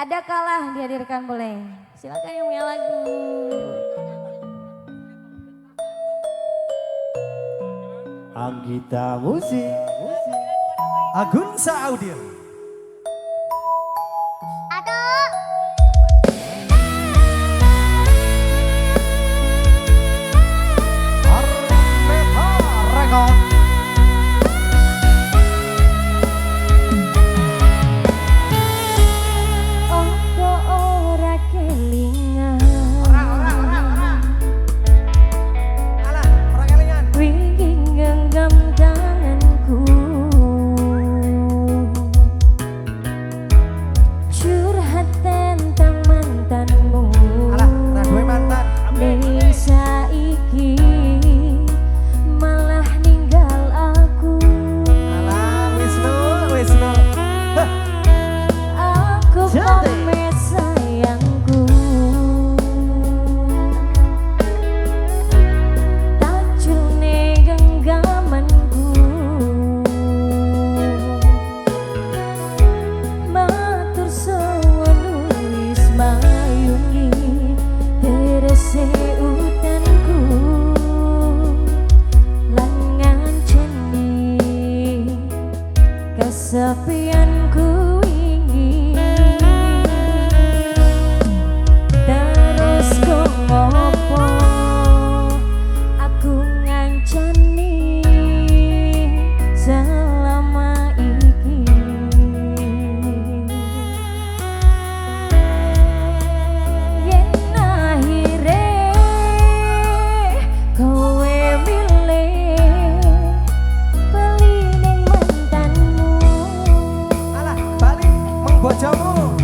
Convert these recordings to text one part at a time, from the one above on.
Ada kalah dihadirkan boleh. Silakan yang punya lagu. Anggita Musik, Agunsa Audio. Armeta Record. Opo ora kelingan? Ora ora ora ora. Alah, ora kelingan. Wingi genggam tanganku, curhat tentang mantanmu. Alah, ora duwe mantan. Ning saiki malah ninggal aku. Alah, Wisnu, Wisnu. Heh, Aku Cantik. pamit sayangku, tajune genggamanku, matur suwun wis mayungi terese utanku lan nganceni kesepianku wingi. Terus kok ngopo aku ngancani selama iki? Yen akhire kowe milih bali ning mantanmu, Alah, balik meng bojomu.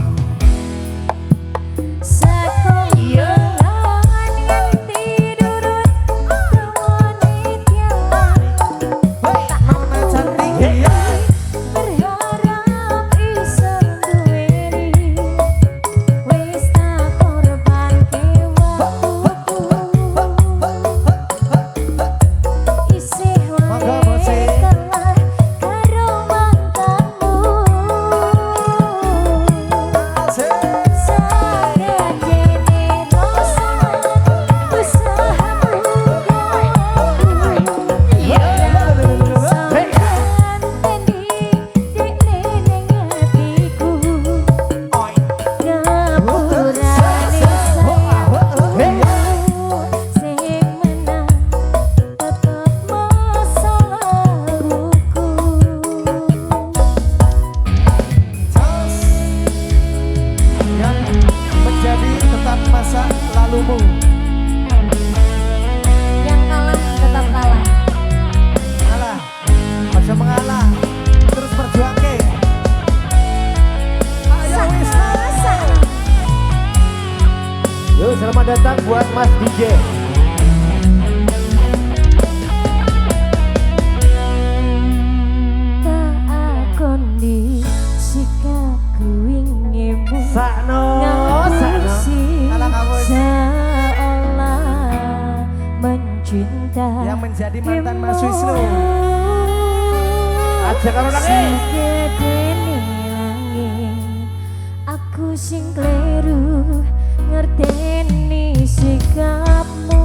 Sekolah nganti durut gawane tiang. Hei, nona cantik ya. Berharap iso duweni, wis tak korbanke waktuku. Isih Monggo, wae Bose. kalah karo mantanmu. Asik. Sakajene rasa usahamu ganteni dekne ning atiku. Ngapurane sayangku, sing menang tetep masa laluku. Jos. Yang menjadi tetap masa lalumu. Yang kalah tetap kalah. Alah, aja mengalah. Terus berjuang ke. Ayo Wisnu. Yuk, selamat datang buat Mas DJ. Tak akoni sikapku wingimu Sakno, sakno. ngapusi Alah, kamu. seolah mencinta. Yang menjadi mantan Mas Wisnu. Aja karo nangis. Segedene langit, aku sing kleru ngerteni sikapmu.